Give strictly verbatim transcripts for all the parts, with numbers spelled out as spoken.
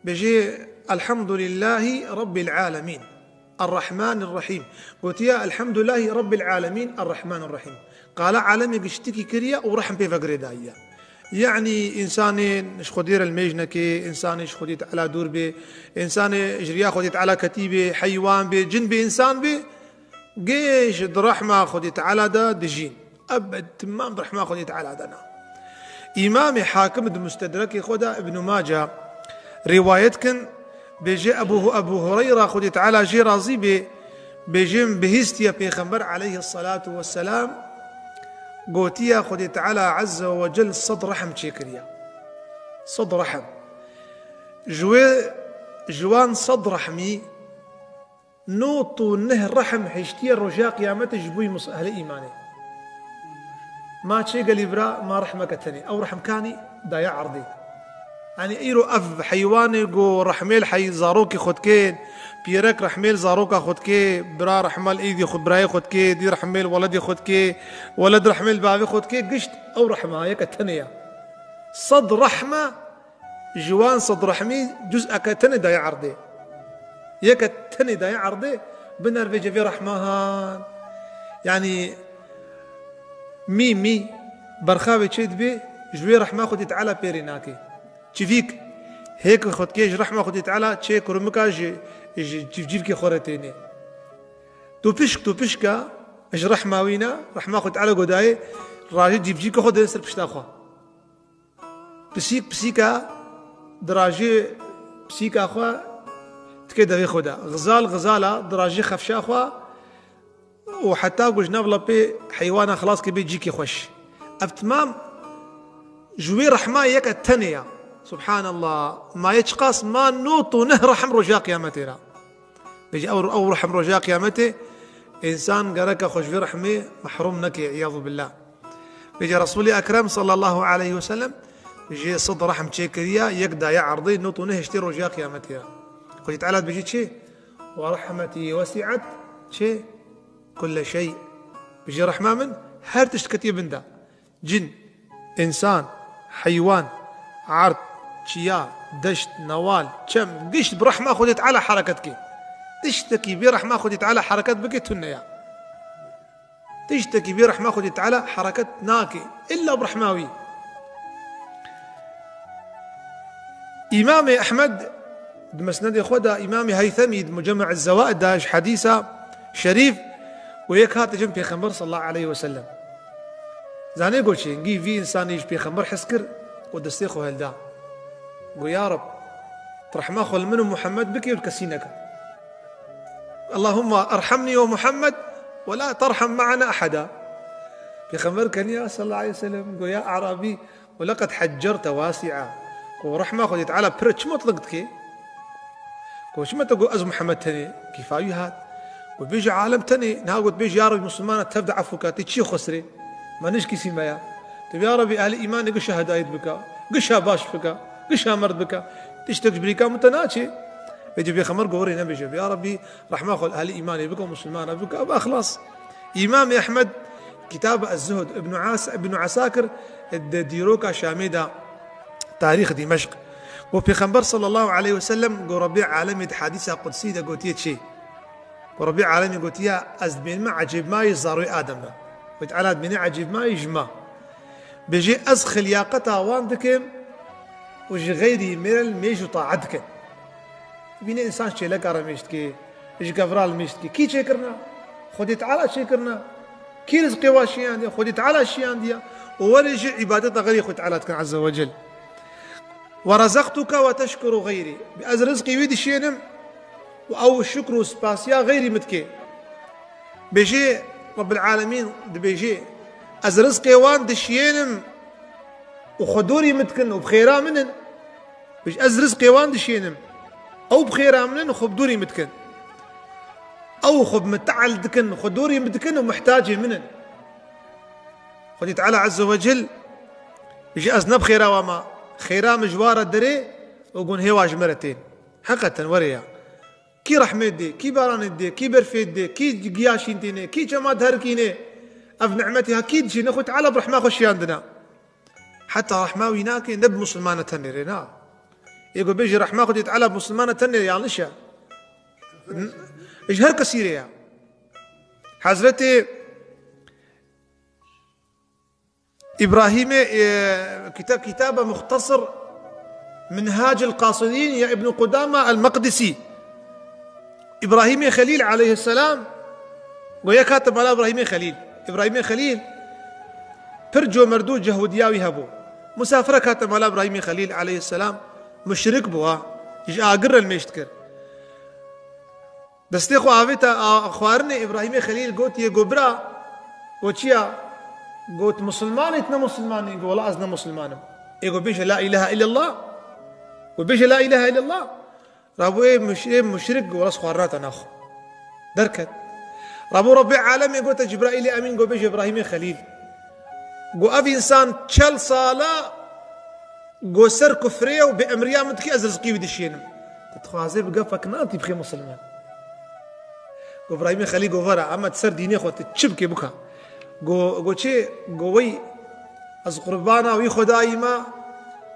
Bêjê, "Elhamdulillahî Rabbil Alemîn, Errahmanir Rahîm." Gotiya, "Elhamdulillahî Rabbil Alemîn, Errahmanir Rahîm." Qala alemê giştikî kiriye û rehm pê ve girêdayiye. Yanî, însanê ji Xwedê re limêj neke, însanê ji Xwedê Teala dûr bê, însanê ji riya Xwedê Teala ketî bê, heywan bê, cin bê, însan bê, gêj di rehma Xwedê Teala de dijîn. Ev bi timam di rehma Xwedê Teala de ne. Îmamê Hakim di Mustedrekê xwe de, Ibn Mace rîwayet kin, bêje Ebu, Ebu Hureyra, Xwedê Teala jê razî bê, bêje, min bihîstiye Pêxember aleyhisselatu vesselam gotiye, Xwedê Teala azze ve cel sed rehm çêkiriye. Sed rehm. Ji wê, ji wan sed rehmî, nod û neh rehm hiştiye roja qiyametê ji bo mus-, ehlê îmanê. Ma çê gelî bira, ma rehmeke tenê. Ew rehm kanî daye erdê. Yanî îro ev heywanê ku rehmê li hey zarokê xwe dikê, pîrek rehmê li zaroka xwe dikê, bira rehma li êdî xwe, birayê xwe dikê, dî rehmê li weledê xwe dikê, weled rehmê li bavê xwe dikê, gişt ew rehma yeke tenê ya. Sed rehme Ji wan sed rehmî cuz'eke tenê daye erdê. Yeke tenê daye erdê, binervêce vê rehma han. Yanî mî, mî berxavê çê dibê, ji wê rehma Xwedê Teala pêrê nake. Çivîk hêk xwe dikê ji rehma Xwedê Teala çê kurmika ji, ji civcivkê xwe re tênê. Tu pişk, tu pişka ji rehma wî ne, rehma Xwedê Teala godayê, rajê civcivkê xwe dê ser pişta xwe. Pisîk pisîka dirajê pisîka xwe dike devê xwe de. Xizal xizala dirajê xefşa xwe û heta ku ji nav lepê heywana xilas ke bê cîkê xweş. Ev timam ji wê rehma yeke tenê ya. Subhanallah. Ma yê çiqas ma nod û neh rehm roja qiyametê ra. Bêje ew, ew rehm roja qiyametê, însan gereke xwe ji vê rehmê mehrûm neke, îyazu billah. Bêje Resûlê Ekrem sallallahu aleyhi ve sellem jê sed rehm çêkiriya, yek daye erdê, nod û neh hiştê roja qiyametê ya. Xwedê Teala dibêje çi? "Ve rahmetî wesi'et çi? Kulle şey." Bêje rehma min her tişt ketiye bin de. Cin, însan, heywan, erd, çiya, deşt, newal, çem, gişt bi rehma Xwedê Teala hereket ke. Tiştekî bê rehma Xwedê Teala hereket bike tune ya. Tiştekî bê rehma Xwedê Teala hereket nake. Îlla bi rehma wî. Îmamê Ehmed di Mesnedê xwe de, Îmamê Heythemî di Mucemme'e Zewaid de ji hedîsa şerîf û yek hate cem Pêxember sallallahu aleyhi ve sellem. Zanê got çi, hingî vî însanî ji Pêxember hez kir û destê xwe hilda. Got, "Ya Reb, tu rehma xwe li min û Muhammed bike û li kesî neke. Allahumma erhamni ve Muhammed ve la terham ma'ana ahada." Pêxember keniya sallallahu aleyhi ve sellem got, "Ya Arabî, ولقد حجرت واسعا." Ku rehma Xwedê Teala pir e, çima tu ling dikê? Ku çima tu got ez Muhammed tenê? Kîfa wî hat. Ku bêje alem tenê, niha got bêje, "Ya Rebî, Musulmana tev de efû ka, tê çi xwesirê? Me nişkîsî me ya." Tu ya Rebî, ehlî îmanê gişa hidayet bika, gişa baş bika, gişa merd bika. Tiştek ji birîka min te naçê. Vêce Pêxember got, "Werê nebêje, ya Rebî, rehma xwe li ehlî îmanê bike û Musulmana bike." Eva xlas. Îmamê Ehmed, Kitab Ez-Zuhd, Ibn As-, Ibn Asakir, di dîroka Şamê de, tarîx Dîmeşq. Got, Pêxember sallallahu aleyhi ve sellem, got, Rebî alemê di hadîsa qudsî de gotiye çi? Got, Rebî alemê gotiye, ez dibênime ecêbmayî zaroyê Adem re. Xwedê Teala dibêne ecêbmayî ji me. Bêjê, ez xilyaqeta wan dikim û ji xeyrî mêr mêj û taet dikin. Bîne însan çêleka re mêj dike, ji gevra li mêj dike. Kî çêkirine? Xwedê Teala çêkirine. Kî rizqê wan şiyandiye? Xwedê Teala şiyandiye. Û werê jî îbadeta xeyrî Xwedê Teala dikin Azze ve Cel. "Ve razaqtuke ve teşkuru xeyrî." Ez rizqê wî dişênim û ew şikr û spasiya xeyrî min dike. Bêjê, Rebbil Alemîn dibêjê, ez rizqê wan dişiyênim û xwe dorî min dikin û bi xêra min in. Bêjê, ez rizqê wan dişiyênim. Ew bi xêra min in û xwe bi dorî min dikin. Ew xwe bi min te'el dikin, xwe dorî min dikin û mihtacê min in. Xwedî Teala Azze ve Cel bêjê, ez ne bi xêra wa ma, xêra min ji wa re derê û gunhê wa ji me re tên. Heqeten were ya. Kî rehmê dê, kî baranê dê, kî berfê dê, kî giya şîntînê, kî çema derkînê, ev nimetê ha kî dişîne, Xwedê Teala bi rehma xwe şiyandine. Heta rehma wî nake, ne bi musulmane tenê rê, na. Ê ku bêjî rehma Xwedê Teala Musulmana tenê yanlış e. N-, ji her kesî rê ya. Hezretê Îbrahîmê, e, kita-, kitaba Muxtasir Minhacil Qasidîn ya Ibn Qudama el-Maqdisî. Îbrahîmê Xelîl aleyhisselam, go yek hate mala Îbrahîmê Xelîl. Îbrahîmê Xelîl pir comerdû cehûdiya wî hebû. Musafirek hate mala Îbrahîmê Xelîl aleyhisselam, muşrik bû ha. Ji agir re nimêj dikir. Destê xwe avête a-, xwarinê, Îbrahîmê Xelîl gotiye, go bira, go çi ya? Got, Musulman î, tu ne Musulman î? Go, wela ez ne Musulman im. Ê go bêje la îlahe îllallah. Go bêje la îlahe îllallah. Rabû ê muş-, ê muşrik, go wela ez xwarina te naxwim. Derket. Rabû Rebbê alemê gote Cibraîlê Emîn, go bêje Îbrahîmê Xelîl. Go ev însan çel sala Go ser kufrê ye û bi emriya min dikî, ez rizqî wî dişînim. Tu dixwazê bi gefek nan tî bixê misilman. Go Îbrahîmê Xelîl go vera, ema tu ser dînê xwe tu çi bikê bika. Go, go çê, go wey ez qurbana wî Xwedayî me.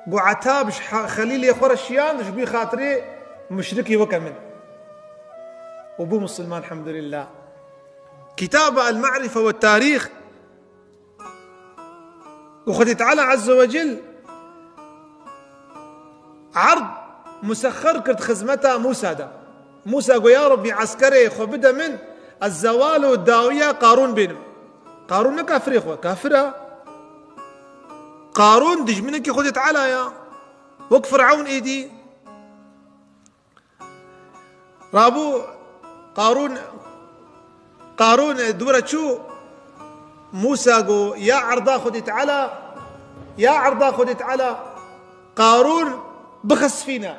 Go etab ji ha-, Xelîlê xwe re şiyand, ji wî xatirê muşrikî weke min. Û bû misilman, elhamdulillah. Kitaba El-Ma'rife ve Tarîx, Û Xwedê Teala Azze ve Cel erd musexxer kir xizmeta Mûsa de. Mûsa got, Ya Rebbî, eskerê xwe bide min, ez zewal û dawiya Qarûn bênim. Qarûn ne kafirê xwe, kafir e. Qarûn dijminekî Xwedê Teala ya. Wek Firewn êdî. Rabû Qarûn, Qarûn dû re çû, Mûsa got, Ya erda Xwedê Teala, ya erda Xwedê Teala, Qarûn bixisfîne.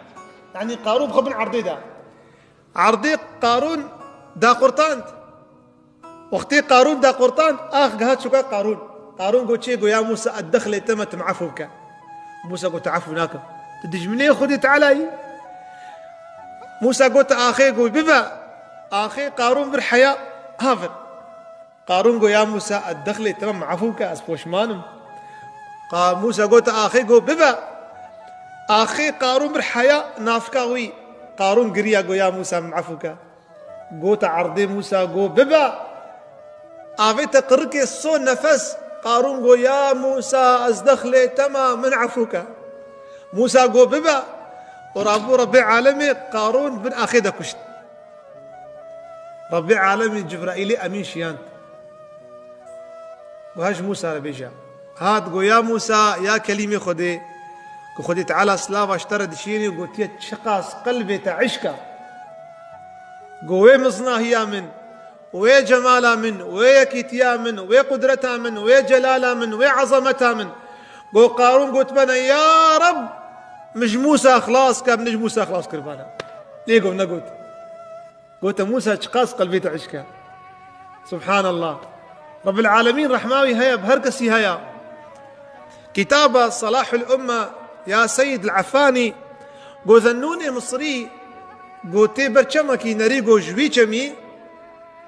Yanî Qarûn bixwe bin erdê de. Erdê Qarûn daqurtand. Wextê Qarûn daqurtand, ax giha çûka Qarûn. Qarûn got, Çê? Got, Ya Mûsa, ez dexlê te me, tu min efû bike. Mûsa got, Tu efû nakim. Tu dijminê Xwedê Teala yî. Mûsa got, Axê got, Bibe. Axê Qarûn bir heya, ha vir. Qarûn got, Ya Mûsa, ez dexlê te me, min efû bike, ez poşman im. Qa-, Mûsa got, Axê got, Bibe. Axê Qarûn bir heya navka wî. Qarûn giriya, got, Ya Mûsa, min efû bike. Gote erdê Mûsa, got, Bibe. Avête qirikê so nefes. Qarûn got, Ya Mûsa, ez dexlê te me, min efû ke. Mûsa got, Bibe. Û rabû Rebbê alemê Qarûn bin axê de kuşt. Rebbê alemê Cibraîlê Emîn şiyand. Got, Hej Mûsa re bêje. Hat got, Ya Mûsa, ya kelîmê Xwedê, ku Xwedê Teala silava ji te re dişînî, gotiye, Çiqas qelbê te îşk e. Got, Wê miznahiya min, wê cemala min, wê yekîtiya min, wê qudreta min, wê celala min, wê ezameta min. Got, Qarûn gotibana, Ya Reb, min ji Mûsa xilas ke, min ji Mûsa xilas kiribana. Lê got, negot. Gote, Mûsa, çiqas qelbê te îşk e. Subhanallah. Rebbil Alemîn rehma wî heye, bi her kesî heye. Kitaba Selahul Umme ya Seyyid El-Effanî, got, Zennûnê Misrî, got, tê ber çemekî nerî, got, ji wî çemî,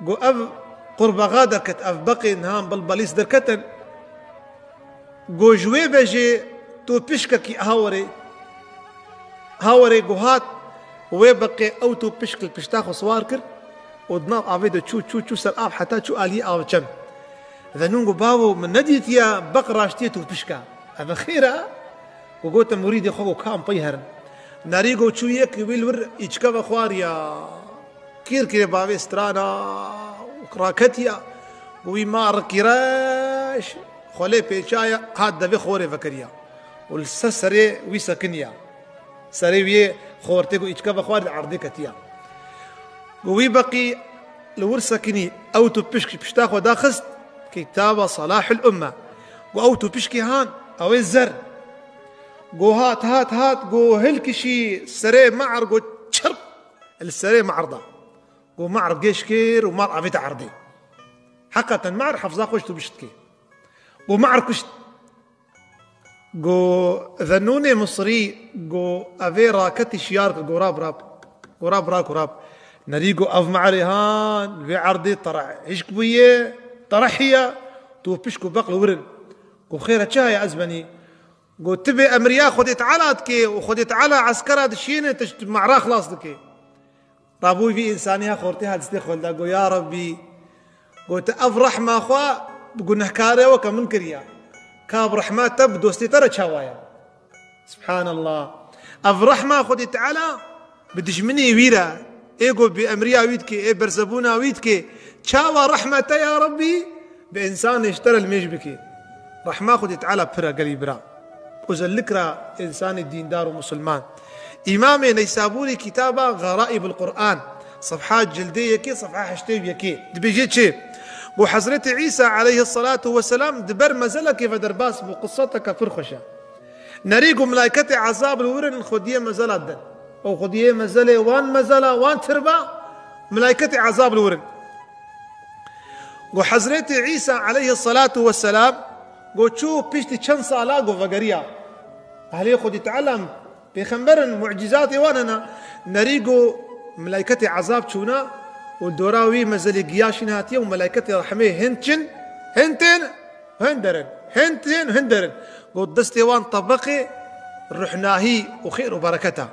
got, ev qurbexa derket, ev beqê niha bilbelîs derketin. Got, ji wê bejê tûpişkekî hawerê, hawerê got hat, wê beqê ew tûpişk li pişta xwe siwar kir û di nav avê de çû, çû, çû ser av heta çû aliyê avê çem. Zennûn got, Bavo, min nedîtiye beq raştiyê tûpişk e. Ev xêr e? Got, gote murîdê xwe, got, Ka em pey herin. Nerî got çû yek wî li wir îçke vexwariya. Kîr kirê bavê strana û raketiya. Got, wî ma rikî reş xwelê pêçaya, hat devê xorê vekiriya. Û li ser serê wî sekiniya. Serê wî yê xortê ku îçka vexwarî di erdê ketiya. Got, wî beqî li wir sekinî, ew tu pişk pişta xwe daxist, kitaba Salahul Umme. Got, ew tu pişkî han, ew ê zer. Got, hat, hat, hat, got, hilkişî serê Me'r, got, çirp. Li serê Me'r da. Got, Me'r gêş kir û Me'r avête erdê. Heqeten Me'r hefza xwe ji tu bişt dike. Got, Me'r kuşt. Got, Zennûnê Misrî, got, evê raketî şiyar kir, got, rab, rab. Got, rab, rak û rab. Nerî got, ev Me'rê han, li vê erdê terehişk bûye, terehiye, tu pişk û beq li wir in. Got, xêr e, çi heye ez benî? Got, tu bê emriya Xwedê Teala dikê û Xwedê Teala eskera dişîne, tu ji mehra xilas dikê. Rabû vî însanî ha xortê ha distê xwe da, got, ya Rabbî, got, ev rehma xwe bi gunehkarê weke min kiriya. Ka ev rehma te bi dostê te re çawa ye? Subhanallah. Ev rehma Xwedê Teala bi dijminê wî re, ê ku bêemriya wî dike, ê berzebûna wî dike, çawa rehma te ya Rabbî bi însanê ji te re li mêj bike? Rehma Xwedê Teala pir e gelî bira. Özellikle însanê dîndar û musulman. Îmamê Neysabûrî kitaba Garaîbul Quran, sefha cildê yekê, sefha heştê û yekê, dibêje çi? Ku Hezretî Îsa aleyhisselatu vesselam di ber mezelekê ve derbas bû, qisseteke pir xweş e. Nerî ku melayketê ezab li wir in, xwediyê mezela din. Ew xwediyê mezelê wan mezela wan tirba, melayketê ezab li wir in. Go Hezretî Îsa aleyhisselatu vesselam, go çû piştî çend sala go vegeriya. Ehlê Xwedî Teala pêxember in, mucîzatê wan hene. Nerî go melayketê ezab çûna û dora wî mezelê giya şîn hatiye û melayketê rehmê hin çin, hin tên, hin derin, hin tên, hin derin. Got destê wan tebeqê ruhnahî û xêr û bereketa.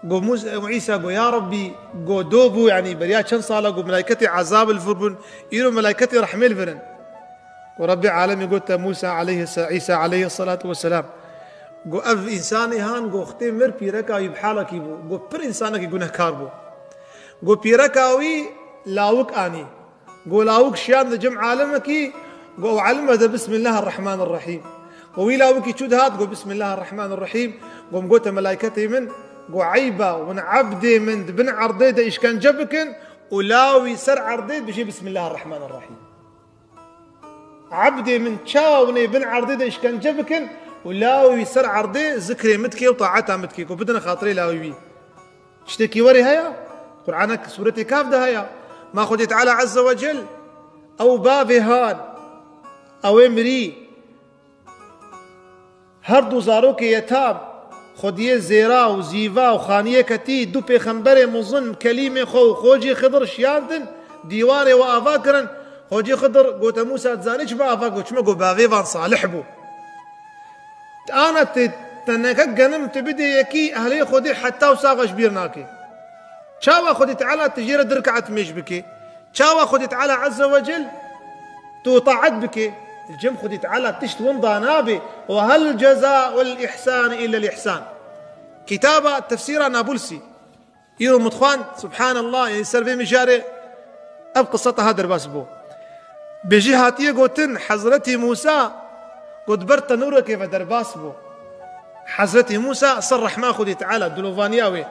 Got Mûs-, Îsa got, ya Rabbî, got do bû, yanî beriya çend sala got melayketê ezab li vir bûn, îro melayketê rehmê li vir in. Got Rabbê alemê got te Mûsa aleyhis-, Îsa aleyhisselatu vesselam. Got ev însanê han got xitê mir pîreka wî bi halekî bû. Got pir însanekî gunehkar bû. Got pîreka wî lawik anî. Go lawik şiyand li cem alimekî, go ew alime de Bismillahirrahmanirrahîm. Go wî lawikî çû dihat, go Bismillahirrahmanirrahîm. Go min gote melayketê min, go eyba, win ebdê min di bin erdê de îşkence bikin û lawî ser erdê bijê Bismillahirrahmanirrahîm. Ebdê min çawa winê bin erdê de îşkence bikin û lawî ser erdê zikrê min dike û taeta min dike, go bidine xatirê lawî wî. Tiştekî werê heye? Qur'anek sûretê Kaf de heye. Ma Xwedê Teala Azze ve Cel, ew bavê han, ew ê mirî, her du zarokê yetam, xwediyê zêra û zîva û xaniyê ketî, du pêxemberê muzin, kelîmê xwe û xocî Xidir şiyandin, dîwarê we ava kirin. Xocî Xidir gote Mûsa, dizanî çima ava kir? Çima got bavê van salih bû. Ana tu teneke genim tu bidê yekî ehlê Xwedê heta wisa ji bîr nake. Çawa Xwedê Teala tu jê re di rikaet mêj bike? Çawa Xwedê Teala Azze ve Cel tu taet bike? Li cem Xwedê Teala tişt winda nabe. Ve hel cezaul ihsan illa l ihsan. Kitaba tefsîra Nabulsî. Îro min dixwend, subhanallah, yanî ser vê mijarê ev qiseta ha derbas bû. Bêjî hatiye gotin, Hezretî Mûsa got ber tenûrekê ve derbas bû. Hezretî Mûsa ser rehma Xwedî Teala, dilovaniya wê.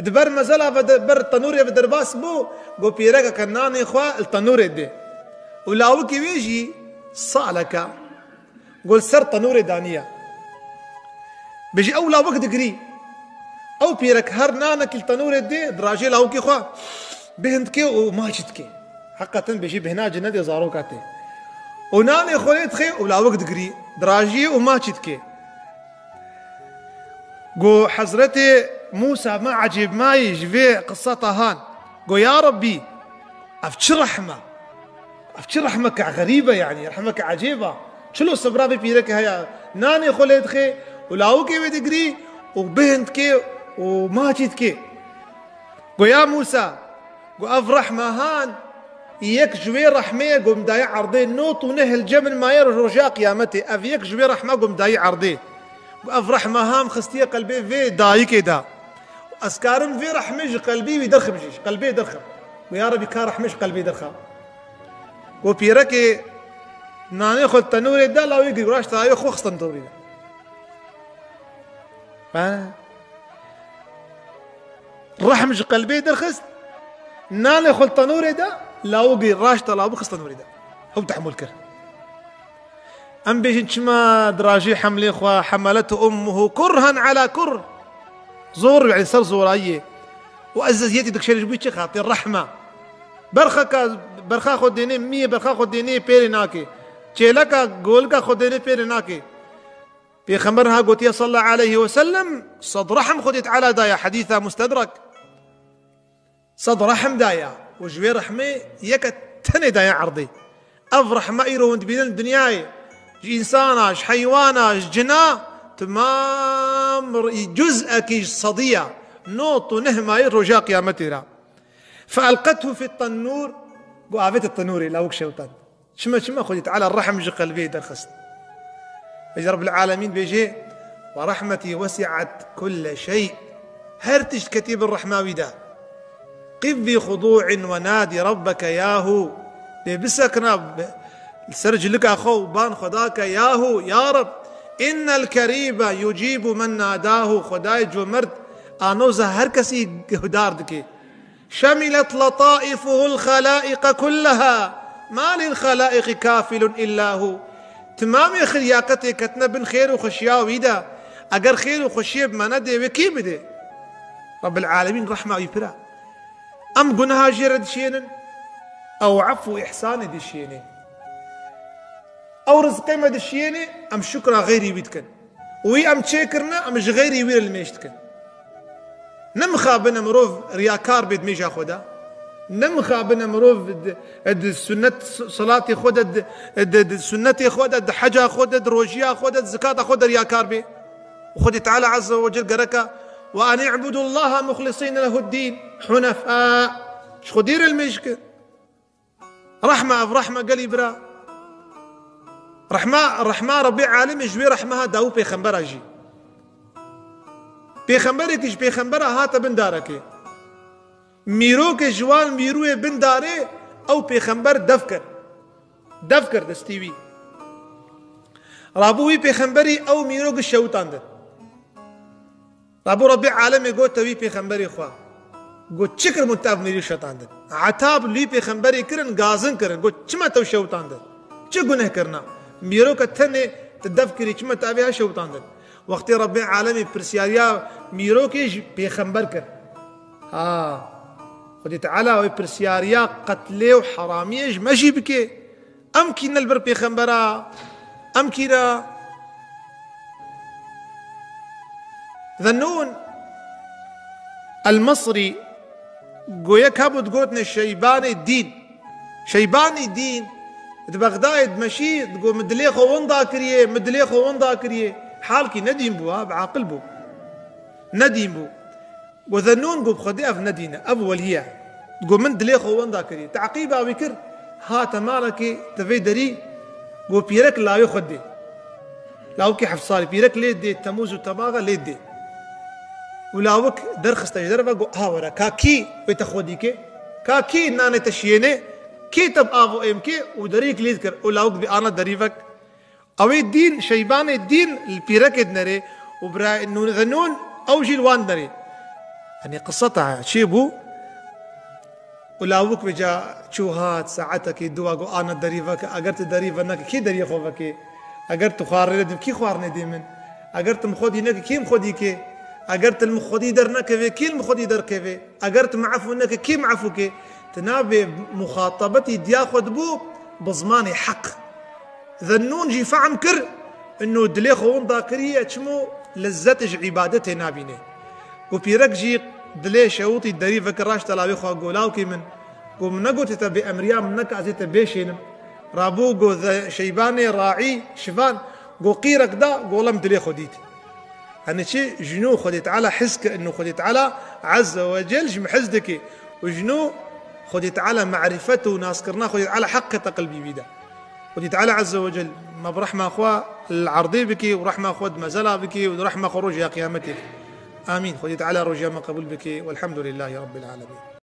Di ber mezela ve de, ber tenûrê ve derbas bû, got pîrekeke nanê xwe li tenûrê dê. Û lawikê wê jî saleke. Got li ser tenûrê daniye. Bêjî ew lawik digirî. Ew pîrek her nanekî li tenûrê dê, dirajê lawikê xwe bêhn dike û maçî dike. Heqeten bêjî bêhna cinedê zaroka tê. Û nanê xwe lê dixê û lawik digirî, dirajiyê û maçî dike. Got Hezretê Mûsa me ecêbmayî ji vê qiseta han. Got ya Rabbî, ev çi rehme? Ev çi rehmeke xerîb e, yanî rehmeke ecêb e. Çilo sebra vê pîrekê heye? Nanê xwe lê dixê û lawikê wê digirî û bêhn dike û maçî dike. Go ya Mûsa, go ev rehma han, yek ji wê rehmê ye go min daye erdê, not û neh li cem min maye roja qiyametê. Ev yek ji wê rehma go min dayî erdê. Go ev rehma han xistiye qelbê vê dayikê de. Ez karim vê rehmê ji qelbî wî derxim jî, ji qelbê derxim. Go ya Rebî ka rehmê ji qelbê derxa. Go pîrekê nanê xwe tenûrê da, lawê gir raşt dayê xwe xistin tenûrê da. Ha? Rehm ji qelbê derxist, nanê xwe tenûrê da, lawê gir raşt da, lawê xist tenûrê da. Hew tehmûl kir. Em bêjin çima dirajî hemlê xwe, hemeletu ummuhu kurhan ala kurh. Zor, yanî ser zorayiyê. Û ez eziyetî dikşêne ji bo çi xatir? Rehme. Berxeka, berxa xwe dênê, miyê berxa xwe dênê pêrê nake. Çêleka golika xwe dênê pêrê nake. Pêxember ha gotiye sallallahu aleyhi ve sellem, sed rehm Xwedê Teala daye, hedîsa mustedrek. Sed rehm daye û ji wê rehmê yeke tenê daye erdê. Ev rehme îro hûn dibînin dinyayê, ji însana, ji heywana, ji cina, Timam cuz'ekî ji sediya nod û neh mayî roja qiyametê re. فألقته في التنور, got, "Avête tenûrê, lawik şewtan." Çima, çima Xwedê Teala rehm ji qelbê derxist. Vêca Rabbil Alemîn bêjê, "ورحمتي وسعت كل شيء." Her tişt ketî bin rehma wî de. قف بخضوع وناد ربك ياهو. Bê bisekna, bi-, li ser cilika xwe û ban Xweda ke, "Yahu, ya Reb, إن الكريم يجيب من ناداه." Xwedayê comerd anoza her kesî guhdar dike. "شملت لطائفه الخلائق كلها، ما للخلائق كافل إلا هو." Timamê xiryaqetê ketine bin xêr û xweşiya wî de. Eger xêr û xweşiyê bi me nedê, wê kî bidê? Rabbil Alemîn rehma wî pir e. Em guneha jê re dişiyênin, ew efû û îhsanê dişiyênê. Ew rizqê me dişiyênê, em şukra xeyrî wî dikin. Û wî em çêkirine, em ji xeyrî wî re limêj dikin. Nemixabine mirov riyakar bê di mêja xwe de. Nemixabine mirov di, di sunnet salatê xwe de, di, di, di sunnetê xwe de, di heca xwe de, di rojiya xwe de, di zikata xwe de riyakar bê. Xwedê Teala Azze ve Cel gereka, "وأن اعبدوا الله مخلصين له الدين حنفاء." Ji Xwedê re limêj ke. Rehma ev, rehma gelî bira. Rehma, rehma Rebbê Alemê ji wê rehma ha dawî pêxembera jî. Pêxemberekî ji pêxembera hate bin darekê. Mîrokê ji wan mîrûyê bin darê ew pêxember def kir. Def kir destî wî. Rabû wî pêxemberî ew mîrok şewitandin. Rabû Rebbê Alemê got te wî pêxemberê xwe. Got, "Çi kir min te ev mîrî şewitandin?" Etab li wî pêxemberê kirin, gazin kirin. Got, "Çima te şewitandin? Çi guneh kirina? Mîroka tenê te def kirî, çima te evê ha şewitandin?" Wextê Rebbê Alemê pirsyariya mîrokê ji pêxember kir. Ha, Xwedê Teala wê pirsyariya qetlê û heramiyê ji me jî bike. Em kî ne li ber pêxembera, em kî ne. Zennûn el-Misrî, go yek hebû digotine Şeybanê Dîn. Şeybanî Dîn, di Bexdayê dimeşî, digo, "Min dilê xwe winda kiriye, min dilê xwe winda kiriye." Halkî ne dîn bû, ha, bi aqil bû. Ne dîn bû. Go Zennûn, go bi Xwedê ev ne dîn e, ev welî ye. Go min dilê xwe wenda kirî. Teqîba wî kir, hate malekê, di vê derî, go pîrek lawê xwe dê. Lawikê heft salî, pîrek lê dê, temûz û temaxa lê dê. Û lawik derxiste ji derve, go, "Ha were, ka kî wê te xwedî ke? Ka kî nanê te şiyênê? Kî te bi av û êm ke?" Û derîk lê dikir. Û lawik bi ana derîvek. Ew ê dîn, Şeybanê Dîn li pîrekê dinêrê û bira Nûn, Zennûn, ew jî li wan dinêrê. Yanî qisa te çê bû û lawik vêca çû hat, saetekê dû, go ana derî veke, eger tu derî veneke, kî deriyê xwe veke? Eger tu xwarinê nedî, kî xwarinê dê min? Eger tu min xwedî neke, kî min xwedî ke? Eger tu li min xwedî dernekevê, kî li min xwedî derkevê? Eger tu min efû neke, kî min efû ke? Tu nabê muxatabetî diya xwe dibû bi zimanê heq. Zennûn jî fehm kir, ino dilê xwe winda kiriye, çimo lezzetê ji îbadetê nabîne. Ku pîrek jî dilê şewitî derî vekir, raşte lawê xwe, go, "Lawkê min, ku min negotê te bê emriya min neke, ez ê te bêşênim." Rabû, go, ze-, Şeybanê raî şivan, go, qîrek da, go, lem dilê xwe dît. Hani çi? Ji nû Xwedê Teala his kir, ino Xwedê Teala Azze ve Cel ji min hez dike. Û ji nû Xwedê Teala marîfet û naskirina Xwedê Teala heq kete qelbî wî de. Xwedê Teala Azze ve Cel me bi rehma xwe li erdê bike û rehma xwe di mezela bike û di rehma xwe roja qiyametê bike. Amîn. Xwedê Teala roja me qebûl bike. Welhamdulillahî Rabbil Alemîn.